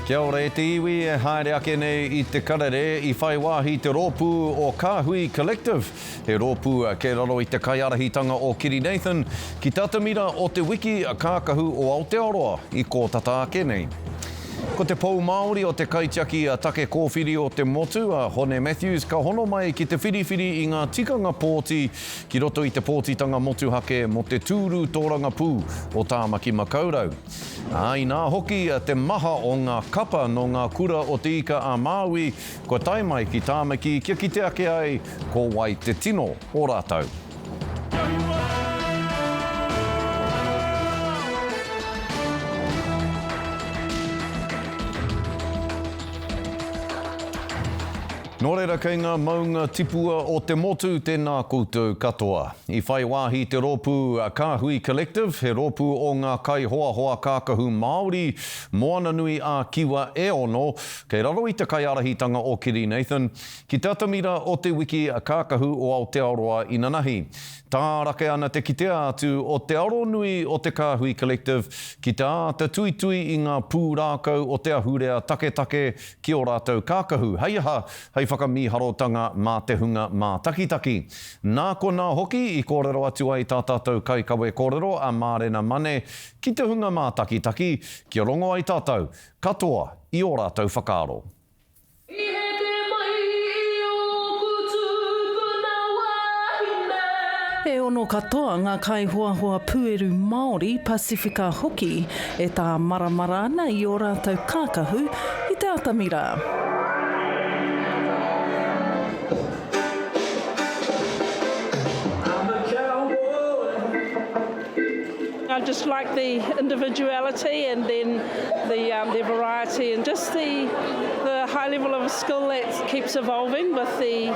Kia ora e te iwi e haere ake nei i te karere i whai wāhi te rōpū o Kāhui Collective, he rōpū kei raro i te kaiārahitanga o Kiri Nathan, ki te atamira o te wiki kākahu o Aotearoa i kō tata ake nei. Ko te pou Māori o te kaitiaki a Take Kōwhiri o te motu, a Hone Matthews, ka hono mai ki te whiriwhiri i ngā tikanga pōti ki roto i te pōtitanga motuhake mō te tūru tōrangapū o Tāmaki Makaurau. Ā, inā hoki te maha o ngā kapa nō ngā kura o Te Ika a Māui kua tae mai ki Tāmaki kia kite ake ai ko wai te tino o rātou. Nō reira kei ngā maunga tipua o te motu tēnā koutou katoa. I whai wāhi te rōpū Kāhui Collective, he rōpū o ngā kaihoahoa kākahu Māori, Moananui ā-Kiwa e ono, kei raro i te kaiārahitanga o Kiri Nathan, Ki te atamira o te wiki kākahu o Aotearoa inanahi. Tārake ana te kitea atu o te aronui o te Kāhui Collective ki te āta tuitui i ngā pūrākau o te ahurea taketake ki ō rātou kākahu, hei aha, hei whakamīharotanga mā te hunga mātakitaki. Nā konā hoki i kōrero atu ai tā tātou kaikawe kōrero a Mārena Mane ki te hunga mātakitaki kia rongo ai tātou katoa i ō rātou whakaaro. I heke mai i ōku tūpuna wāhine. E ono katoa ngā kaihoahoa pūeru Māori, Pasifika hoki, e tāmaramara ana i ō rātou kākahu i te atamira. I just like the individuality and then the um, the variety and just the the high level of skill that keeps evolving with the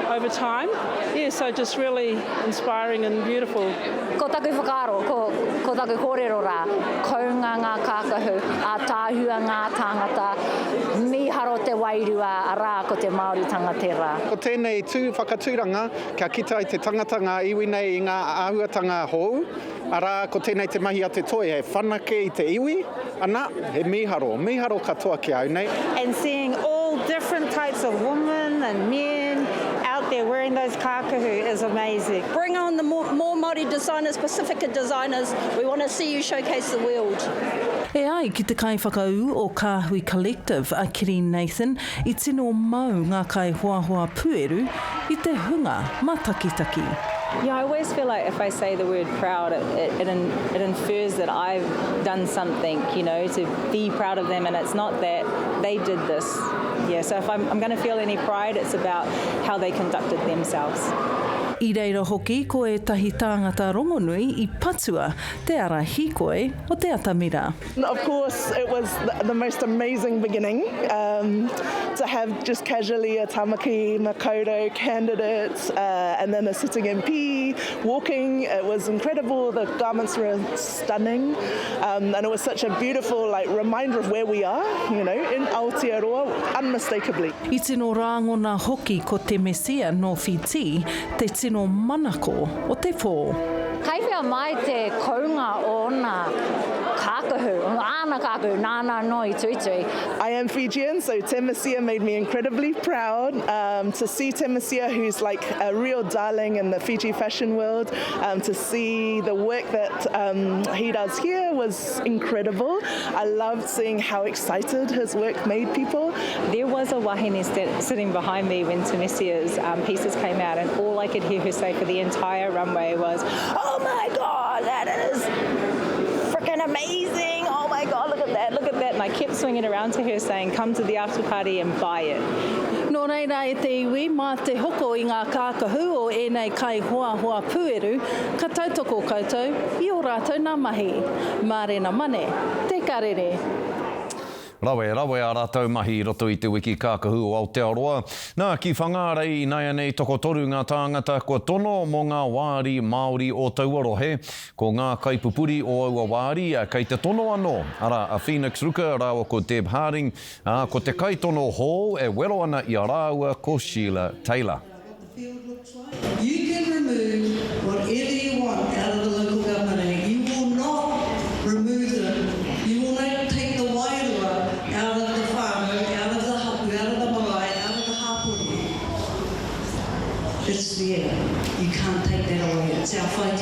over time. Yeah, so just really inspiring and beautiful. Ko taku whakaaro, ko, ko taku kōrero rā, kounga ngā kākahu, ātaahua ngā tāngata, mīharo te wairua, arā, ko te Māoritanga tērā. Ko tēnei tū whakatūranga kia kite ai te tangata ngā iwi nei i ngā āhuatanga hou, Arā, ko tēnei te mahi a te toi, he whanake i te iwi, ana, he mīharo, mīharo katoa ki a au nei. And seeing all different types of women and men out there wearing those kākahu is amazing. Bring on the more Māori designers, Pasifika designers, we want to see you showcase the world. E ai ki te kaiwhakaū o Kāhui Collective a Kiri Nathan, i tino mau ngā kaihoahoa pūeru i te hunga matakitaki. Yeah, I always feel like if I say the word proud, it, it, it, it infers that I've done something, you know, to be proud of them, and it's not that they did this. Yeah, so if I'm, I'm going to feel any pride, it's about how they conducted themselves. I reira hoki ko ētahi tāngata rongonui i patua te ara hīkoi o te atamira. Of course, it was the most amazing beginning um, to have just casually a Tamaki Makaurau candidate uh, and then a sitting MP walking. It was incredible. The garments were stunning. Um, and it was such a beautiful like reminder of where we are, you know, in Aotearoa, unmistakably. I tino rāngona hoki ko te Mesia nō Whītī te tino manako o te pō. Kei whea mai te kounga o ōna kākahu, o āna kākahu, nāna anō i tuitui. I am Fijian, so Te Mesia made me incredibly proud um, to see Te Mesia, who's like a real darling in the Fiji fashion world, um, to see the work that um, he does here was incredible. I loved seeing how excited his work made people. There was a wahine sitting behind me when Tunisia's um, pieces came out, and all I could hear her say for the entire runway was, Oh my God, that is freaking amazing! Oh my God, look at that, look at that. And I kept swinging around to her saying, Come to the after party and buy it. Nō reira e te iwi, mā te hoko i ngā kākahu o ēnei kaihoahoa pūeru, ka tautoko koutou i ō rātou nā mahi. Mārena Mane, Te Karere. Rawe, rawe ā rātou mahi i roto i te wiki kākahu o Aotearoa. Nā, ki Whangārei inaianei tokotoru ngā tāngata kua tono mō ngā wāri Māori o taua rohe. Ko ngā kaipupuri o aua wāri kei te tono anō, arā, a Phoenix Ruka rāua ko Deb Harding, ā, ko te kaitono hou e wero ana i a rāua ko Sheila Taylor. You can remove whatever you want out of the Local Government Act. You will not remove them. You will not take the wairua out of the.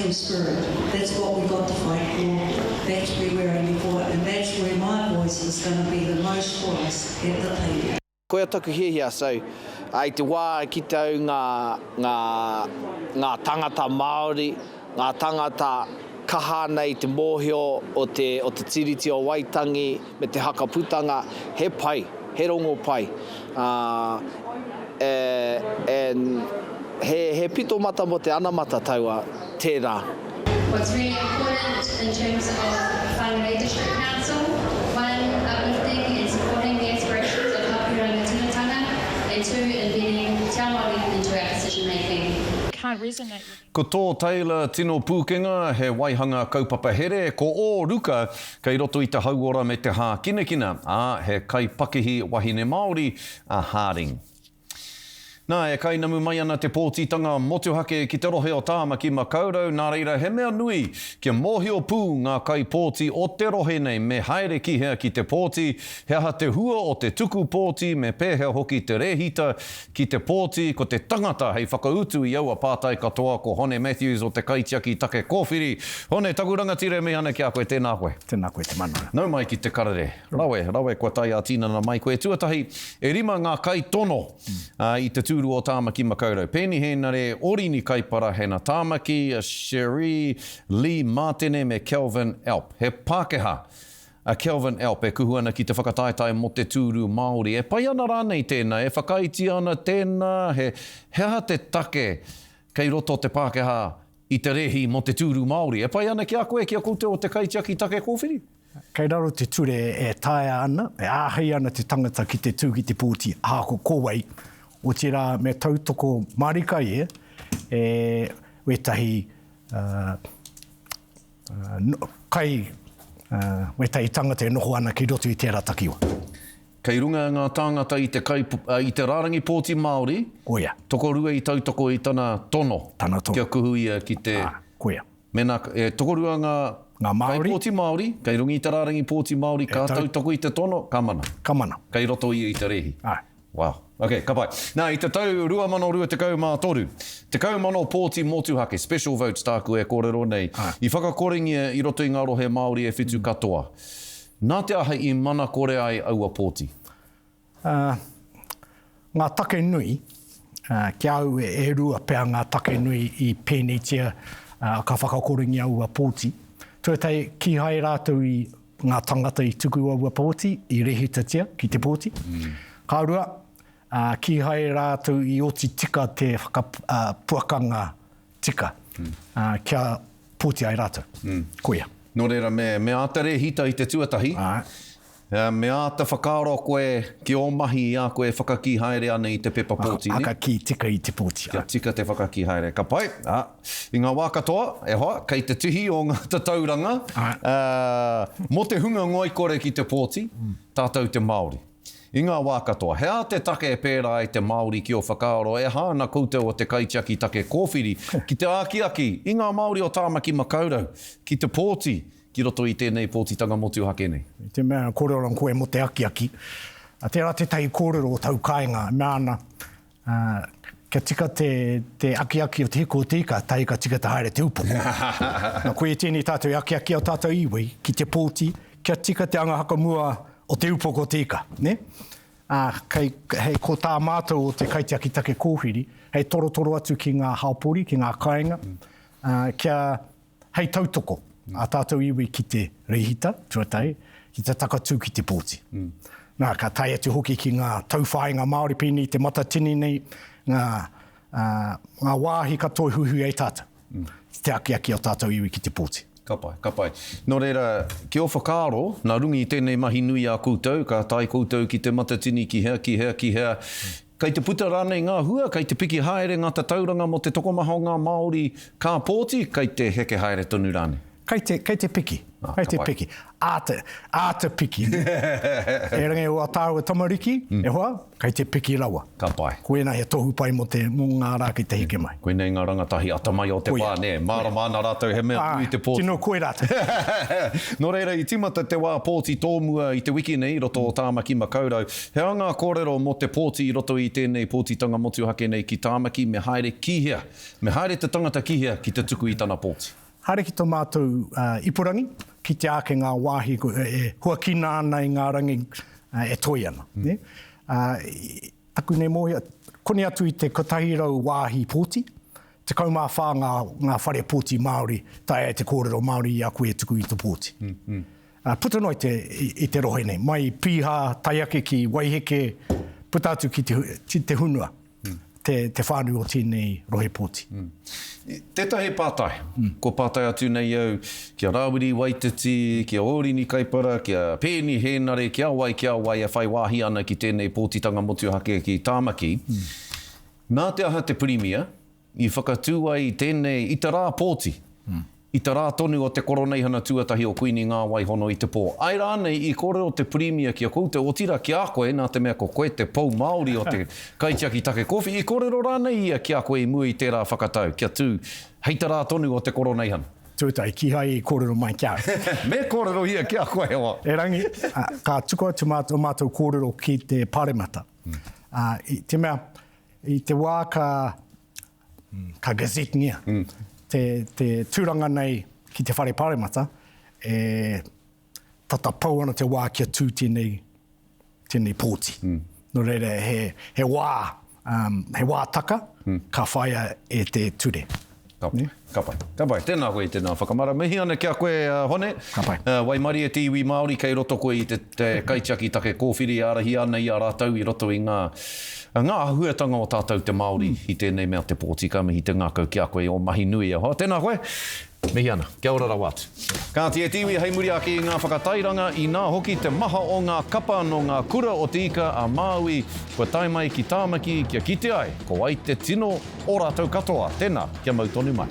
team spirit. That's what we've got to fight for, that's where we're aiming for, and that's where my voice is going to be the most for us at the table. Koia taku hiahia, so, i te wā e kite au ngā, ngā, ngā tangata Māori, ngā tangata kaha ana i te mōhio o te, o te Tiriti o Waitangi me te Hakaputanga, he pai, he rongo pai. Ā, e, and he, he pito mata mō te anamata taua, tērā. What's really important in terms of Whangarei District Council, one, uplifting and supporting the aspirations of Hapu Rangatiratanga, and two, embedding Te Ao Māori into our decision making. Can't resonate with. Ko tō Taylor tino pūkenga he waihanga kaupapa here, ko ō Ruka kei roto i te hauora me te hākinakina, ā, he kaipakihi wahine Māori a Harding. Nā, e kainamu mai ana te pōtitanga motuhake ki te rohe o Tāmaki Makaurau, nā reira he mea nui kia mōhio pū ngā kaipōti o te rohe nei me haere ki hea ki te pōti, he aha te hua o te tuku pōti, me pēhea hoki te rēhita ki te pōti, ko te tangata hei whakautu i aua pātai katoa ko Hone Matthews o te Kaitiaki Take Kōwhiri. Hone, taku rangatira e mihi ana ki a koe, tēnā koe. Tēnā koe Te Manawa. Nau mai ki te karere. Rawe, rawe kua tae ā-tinana mai koe. Tuatahi, e rima ngā kaitono i te tūru o Tāmaki Makaurau. Peeni Hēnare, Orini Kaipara, Hannah Tāmaki, Cherie Lee Mātene me Kelvin Alp. He Pākehā a Kelvin Alp e kuhu ana ki te whakataetae mō te tūru Māori. E pai ana rānei tēnā? E whakaaetia ana tēnā? He, he aha te take kei roto te Pākehā i te rēhi mō te tūru Māori? E pai ana ki a koe, ki a koutou o te kaitiaki take kōwhiri? Kei raro te ture e taea ana, e āhei ana te tangata ki te tū ki te pōti ahakoa ko wai, otirā me tautoko mārika ia e wētahi kai, wētahi tangata e noho ana ki roto i tērā takiwa. Kei runga ngā tāngata i te kai, i te rārangi pōti Māori, Koia. tokorua i tautoko i tana tono, Tana tono. kia kuhu ia ki te. Ā, koia. Mēnā, e tokorua ngā Ngā Māori. kaipōti Māori, kei runga i te rārangi pōti Māori, ka tautoko i te tono, ka mana. Ka mana. Kei roto ia i te rēhi. Āe. Wow. Ok, ka pai. Nā, i te tau 2023, 10,000 pōti motuhake, special votes tāku e kōrero nei, i whakakorengia i roto i ngā rohe Māori e whitu katoa. Nā te aha i mana kore ai aua pōti? Ngā take nui, ki a au e rua pea ngā take nui i pēneitia ka whakakorengia aua pōti. Tuatahi, kīhai rātou i ngā tangata i tuku aua pōti, i rehitatia ki te pōti. Ka rua, kīhai rātou i oti tika te whakapuakanga tika kia pōti ai rātou. Koia. Nō reira, me āta rēhita i te tuatahi. Me āta whakaaro koe ki ō mahi i a koe e whakakī haere ana i te pepa pōti, nē? Whakakī tika i te pōti, āe. Kia tika te whakakī haere. Ka pai. Ā, i ngā wā katoa, e hoa, kei te tihi o ngā tatauranga, ā, mō te hunga ngoikore ki te pōti, tātou te Māori. I ngā wā katoa. He aha te take e pērā ai te Māori ki ō whakaaro, e aha ana koutou o te kaitiaki take kōwhiri ki te ākiaki i ngā Māori o Tāmaki Makaurau ki te pōti ki roto i tēnei pōtitanga motuhake nei. I te mea kōrero ana koe mō te akiaki, tērā tētahi kōrero o tau kāinga e mea ana, kia tika te, te akiaki o te hiko o te ika, tahi ka tika te haere te upoko. Na, koia tēnei tātou e akiaki a tātou iwi ki te pōti, kia tika te anga hakamua o te upoko o te ika, ne? Ā, kei, hei ko tā mātou o te kaitiaki take kōwhiri, hei torotoro atu ki ngā hapori, ki ngā kāinga, ā, kia, Hei tautoko ā tātou iwi ki te rēhita, tuatahi, ki te takatū ki te pōti. Nā, ka tae atu hoki ki ngā tauwhāinga Māori pēnei i Te Matatini nei, ngā, ngā wāhi katoa e huihui ai tātou, ki te akiaki o tātou iwi ki te pōti. Ka pai, ka pai. Nō reira, ki ō whakaaro, nā runga i tēnei mahi nui a koutou, ka tae koutou ki Te Matatini ki hea, ki hea, ki hea, Kei te puta rānei ngā hua, kei te piki haere ngā tatauranga mō te tokomaha o ngā Māori ka pōti, kei te heke haere tonu rānei? Kei te, kei te piki. Ah, kei te piki. Āta, āta piki. Erangi o a tāua tamariki, mm. e hoa, kei te piki rawa. Ka pai. Koinā he tohu pai mō te, mō ngā rā ki te heke mai. Koinei ngā rangatahi atamai o te wā, nē. Mārama ana rātou he mea nui te pōti. Tino koi rātou. Nō reira, i tīmata te wā pōti tōmua i te wiki nei i roto o Tāmaki Makaurau. He aha ngā kōrero mō te pōti i roto i tēnei pōtitanga motuhake nei ki Tāmaki? Me haere ki hea? Me haere te tangata ki hea ki te tuku i tana pōti? Haere ki tō mātou ipurangi, kitea ake ngā wāhi e huakina ana i ngā rangi e toe ana. Taku nei mōhio, koni atu i te 100 wāhi pōti, 14 ngā, ngā whare pōti Māori taea ai te kōrero Māori i a koe e tuku i te pōti. Puta noa i te, i te rohe nei, mai i Pīhā tae ake ki Waiheke, puta atu ki te, ki te hunua. Te, te whānui o tēnei rohe pōti. Tētahi pātai, kua pātai atu nei au ki a Rāwiri Waititi, ki a Ōrini Kaipara, ki a Peeni Hēnare, ki a wai, ki a wai e whai wāhi ana ki tēnei pōtitanga motuhake ki Tāmaki. Nā te aha te Pirimia i whakatū ai i tēnei, i te rā pōti, i te rā tonu o te koroneihana tuatahi o Kuini Ngāwaihono i te pō. Āe rānei i kōrero te Pirimia ki a koutou, otirā ki a koe, nā te mea ko koe te pou Māori o te kaitiaki take kōwhi, i kōrero rānei ia ki a koe i mua i tērā whakatau kia tū hei te rā tonu o te koroneihana? Tuatahi, kīhai i kōrero mai ki a au. Me kōrero ia ki a koe, hoa. Erangi, ka tuku atu mātou, mātou kōrero ki te Pāremata. I te mea, I te wā ka, ka gazette-ngia te, te tūranga nei ki te Whare Pāremata, e tata pau ana te wā kia tū tēnei, tēnei pōti. Nō reira, he, he wā, um, he wā taka ka whaia e te ture. Ka pai, ka pai, ka pai. Tēnā koe i tēnā whakamara. Mihi ana ki a koe, Hone. Ka pai. Waimarie te iwi Māori kei roto koe i te, te kaitiaki take kōwhiri e ārahi ana i a rātou i roto i ngā, ngā āhuatanga o tātou te Māori i tēnei mea te pōti. Ka mihi te ngākau ki a koe i ō mahi nui e hoa. Tēnā koe. Mihi ana. Kia ora rawa atu. Kāti e te iwi hei muri ake i ngā whakatairanga, inā hoki te maha o ngā kapa nō ngā kura o Te Ika a Māui kua tae mai ki Tāmaki kia kite ai ko wai te tino o rātou katoa. Tēnā, kia mau tonu mai.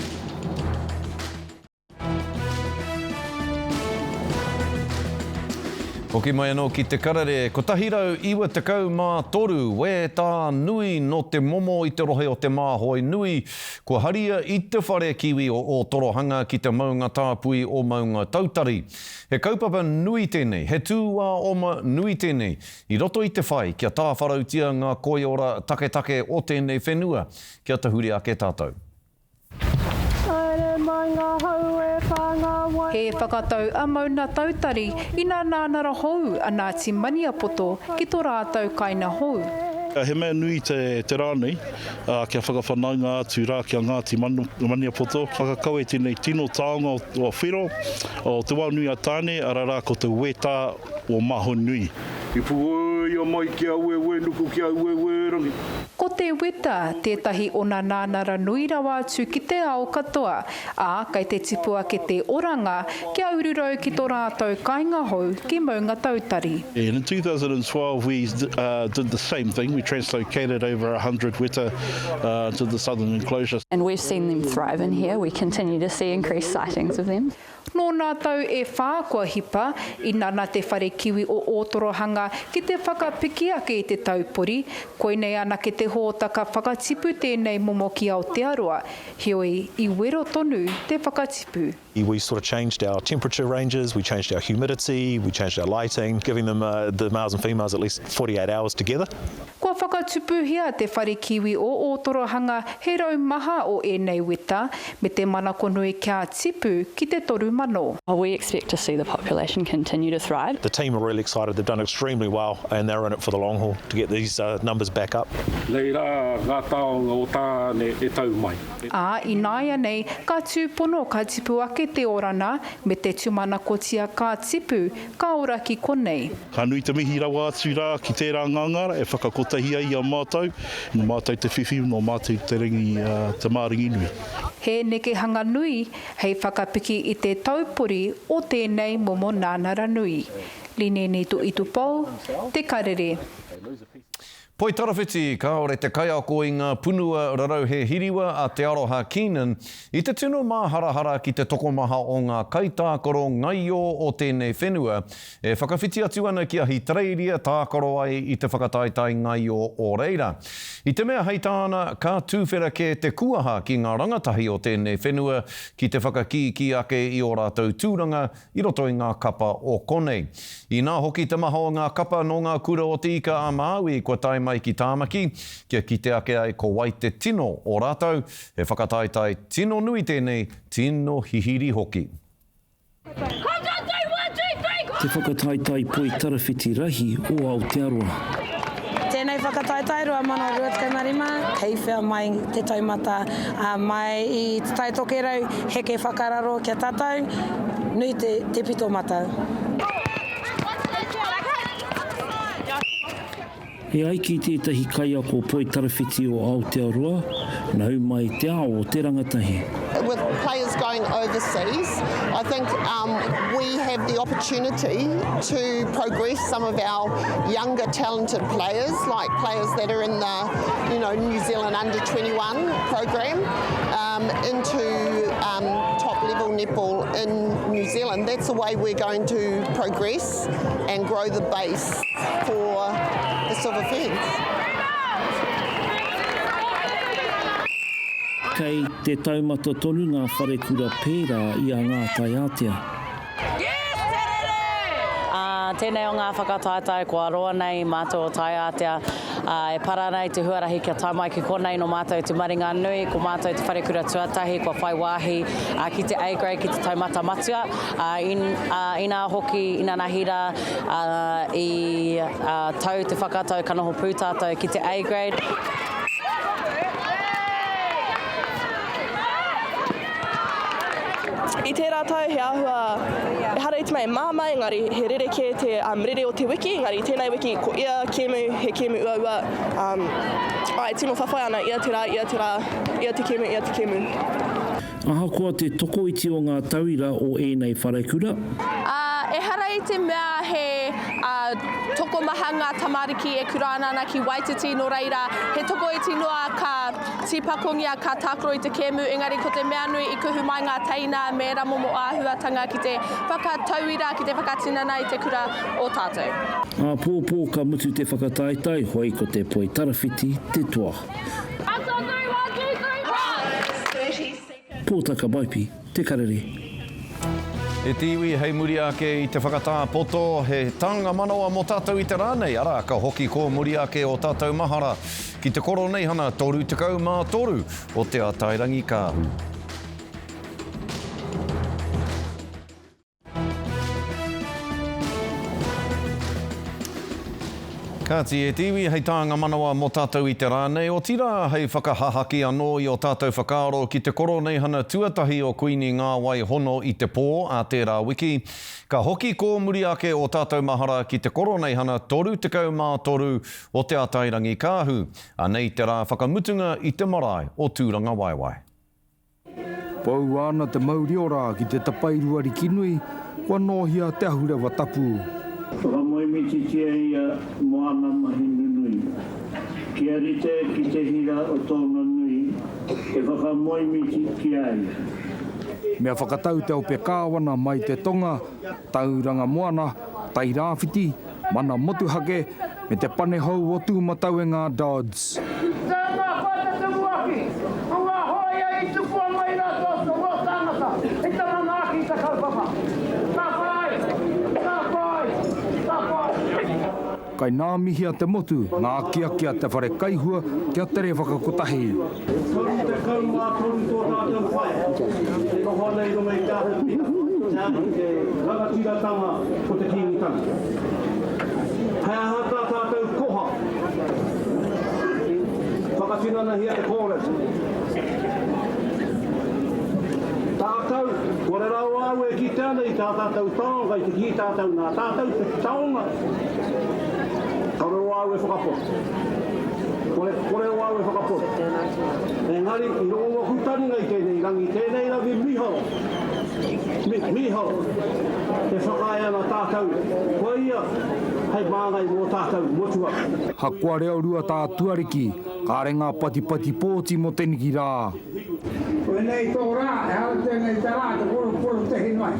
Hoki mai anō ki te karere, 193 wētā nui nō te momo i te rohe o Te Māhoe Nui, kua haria i te whare kiwi o Ōtorohanga ki te maunga tāpui o Maungatautari. He kaupapa nui tēnei, he tūāoma nui tēnei, I roto i te whai kia tāwharautia ngā koiora taketake o tēnei whenua, kia tahuri ake tātou. Haere mai ngā hau e whā ngā waewae. He whakatau a Mauna Tautari ina nānara hou a Ngāti Maniapoto ki to rātou kaina hou. He mea nui te rā nei kia whakawhanaunga atu rā ki a Ngāti Maniapoto. Whakakawe tēnei tino taonga o Whiro, o Te Wao-nui-a-Tāne, arā rā ko te wētā o Mahonui. I puaia mai ki a Uenuku ki a Uerangi. Ko te weta tētahi ona nānara nui rawa atu ki te ao katoa, ā, kei te tipu ake te oranga kia ururau ki to rātou kainga hou ki Maungatautari. And in 2012 we did the same thing, we translocated over 100 weta to the southern enclosure. And we've seen them thrive in here, we continue to see increased sightings of them. Nō nā tau e whā kua hipa, i nana te whare kiwi o Ōtorohanga ki te whakapiki ake i te taupori, koinei anake te hōtaka whakatipu tēnei momo ki Aotearoa, heoi i wero tonu te whakatipu. We sort of changed our temperature ranges, we changed our humidity, we changed our lighting, giving them the males and females at least 48 hours together. Kua whakatupuhia te whare kiwi o Ōtorohanga he raumaha o ēnei weta, me te manako nui kia tipu ki te 3,000. We expect to see the population continue to thrive. The team are really excited, they've done extremely well and they're in it for the long haul to get these numbers back up. Nei rā ngā taonga o Tāne e tau mai. Ā, ināianei, ka tūpono ka tipu ake te orana, me te tūmanakotia ka tipu, ka ora ki konei. Ka nui te mihi rawa atu rā ki tērā ngangara e whakakotahi ai i a mātou, nō mātou te whiwhi, nō mātou te rangi, te māringinui. He nekehanga nui hei whakapiki i te taupori o tēnei momo nānara nui. Lineni Tuitupou, Te Karere. Poitarawhiti, Kāore te kaiako i ngā punua rarauhe hiriwa a Te Aroha Keenan i te tino māharahara ki te tokomaha o ngā kaitākaro ngaio o tēnei whenua e whakawhiti atu ana ki Ahitereiria tākaro ai i te whakataetae ngaio o reira. I te mea hei tāna, ka tūwhera kē te kuaha ki ngā rangatahi o tēnei whenua ki te whakakīkī ake i ō rātou tūranga i roto i ngā kapa o konei. Inā hoki te maha o ngā kapa nō ngā kura o Te Ika a Māui kua tae mai ki Tāmaki, kia kite ake ai ko wai te tino o rātou, he whakataetae tino nui tēnei, tino hihiri hoki. Te whakataetae poi tarawhiti rahi o Aotearoa. Tēnei whakataetae 2025, kei whea mai te taumata, mai i Te Tai Tokerau, heke whakararo kia tatau, nui te, te pito mata. E ai ki tētahi kaiako poitarawhiti o Aotearoa, nau mai te ao o te rangatahi. With players going overseas, I think um, we have the opportunity to progress some of our younger talented players, like players that are in the you know, New Zealand under 21 program, um, into um, top level netball in New Zealand. That's the way we're going to progress and grow the base for the Silver Ferns. Kei te taumata tonu ngā wharekura pērā i a Ngā Taiātea. Ā, tēnei o ngā whakataetae kua roa nei mātou o Taiātea, ā, e para ana i te huarahi kia tae mai ki konei nō mātou te maringa nui, ko mātou te wharekura tuatahi kua whai wāhi, ā, ki te A grade, ki te taumata matua, ā, in, ā, inā hoki, inanahi rā, ā, i, ā, tau te whakatau ka noho pū tātou ki te A grade. I tērā tau he āhua, ehara i te mea e māmā engari he rerekē te rere o te wiki, engari i tēnei wiki ko ia kēmu he kēmu uaua, āe tino whawhai ana ia te rā, ia te rā, ia te kēmu, ia te kēmu. Ahakoa te tokoiti o ngā tauira o ēnei wharekura, Ā, ehara i te mea he, ā, tokomaha ngā tamariki e kuraina ana ki Waititi, nō reira, he tokoiti noa ka tīpakongia, ka tākaro i te kēmu, engari ko te mea nui i kuhu mai ngā teina me ērā momo āhuatanga ki te whakatauira, ki te whakatinana i te kura o tātou. Āpōpō ka mutu te whakataetae, hoi ko te poi tarawhiti te toa. Pōtaka Maipi, Te Karere. E te iwi, hei muri ake i te whakatā poto, he tānga manawa mō tātou i te rā nei, arā, ka hoki kōmuri ake ō tātou mahara ki te Koroneihana 33 o Te Atairangikaahu. Kāti e te iwi, hei tānga manawa mō tātou i te rā nei, otirā hei whakahahaki anō i ō tātou whakaaro ki te Koroneihana tuatahi o Kuini Ngāwai Hono i te Pō ā tērā wiki. Ka hoki kōmuri ake ō tātou mahara ki te Koroneihana 33 o Te Atairangikaahu. Anei te rā whakamutunga i te marae o Tūrangawaewae. Poua ana te mauri ora ki te tapairu ariki nui, kua nōhia te ahurewa tapu. Whakamoemititia ia mō āna mahi nunui. Kia rite ki te hira o tōna nui, te whakamoemiti ki a ia. Mea whakatau te ope kāwana mai te tonga, Tauranga Moana, Tairāwhiti, Mana motuhake, me te pane hou o Tūmatauenga Dodds. Tēnā koe te tumuaki, ko ngā hōia i tukua mai rātou ko ngō tāngata i te manaaki i te kaupapa. Ka whai! Ka whai! Ka whai! Kai nā mihia te motu, ngā akiaki a te whare kaihua kia tere whakakotahi. E 33 tō tātou whai e noho ana i runga i te ahurea, te rangatiratanga o te Kīngitanga. He aha tā tātou koha? Whakatinanahia te kōrero. Tātou, kore rawa au e kite ana i tā tātou taonga, i te kī tātou nā tātou te taonga, kore rawa au e whakapono. Kore, kore rawa au e whakapono. Engari, i rongo waku taringa i tēnei rangi, tēnei rangi miharo, mi, miharo, e whakaae ana tātou, koia. Hei māngai mō tātou motuhake. Hakoa reorua tā Tuariki, kāre ngā patipati pōti mō teneki rā. Koinei tō rā, ehara tēnei te rā te poroporotehi mai.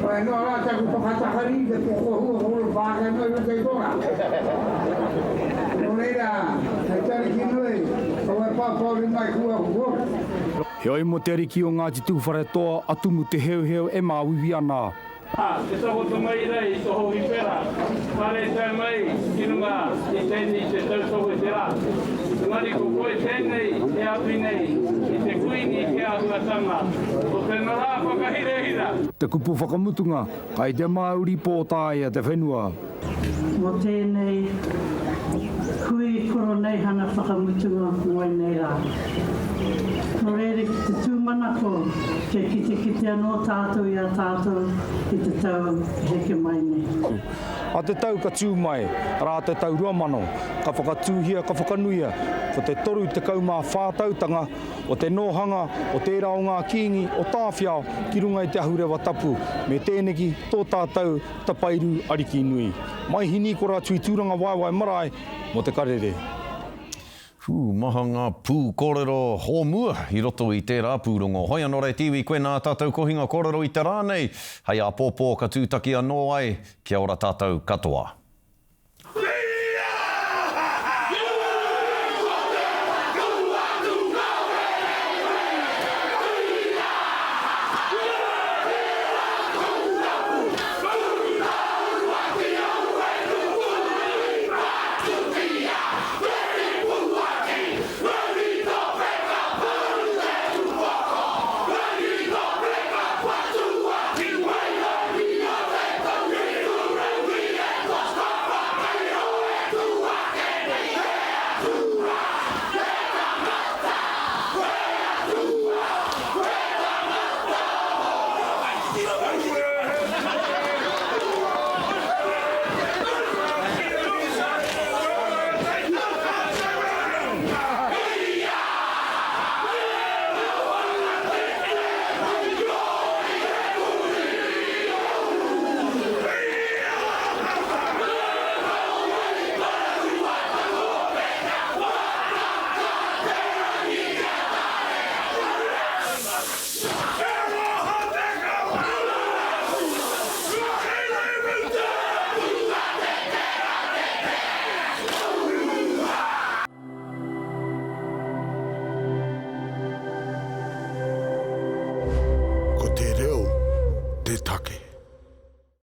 Koia noa rā taku whakatakari i te pokohua koro pākehā noa i roto i tō rā. Nō reira, hei te Ariki nui, kaua e pāpāuri mai ki waku koro. Heoi mō te ariki o Ngāti Tūwharetoa a Tumu Te Heuheu e māuiui ana. A, te takoto mai ra i to hohipera, kare tae mai ki runga i tenei te tautohu i te ra. Engari ko koe tenei e awhi nei i te Kuini te ahuatanga o tena ra whakahirahira. Te kupu whakamutunga, kai te Māori pōtaea te whenua. Mō tēnei hui koroneihana whakamutunga mō ēnei rā. Nō reira ki te tūmanako kia kitekite anō tātou i a tātou i te tau e heke mai nei. A te tau ka tū mai, arā te tau 2000, ka whakatūhia, ka whakanuia, ko te 34 tautanga o te nōhanga o tērā o ngā kīngi o Tāwhiao ki runga i te ahurewa tapu, me tēneki tō tātou Tapairu Ariki Nui. Mai Hinikora atu i Tūrangawaewae Marae mō Te Karere. Whū, maha ngā pū kōrero o mua i roto i tērā pūrongo. Hoi anō rā e te iwi, koinā ā tātou kohinga kōrero i te rā nei. Hei āpōpō ka tūtaki anō ai, kia ora tātou katoa.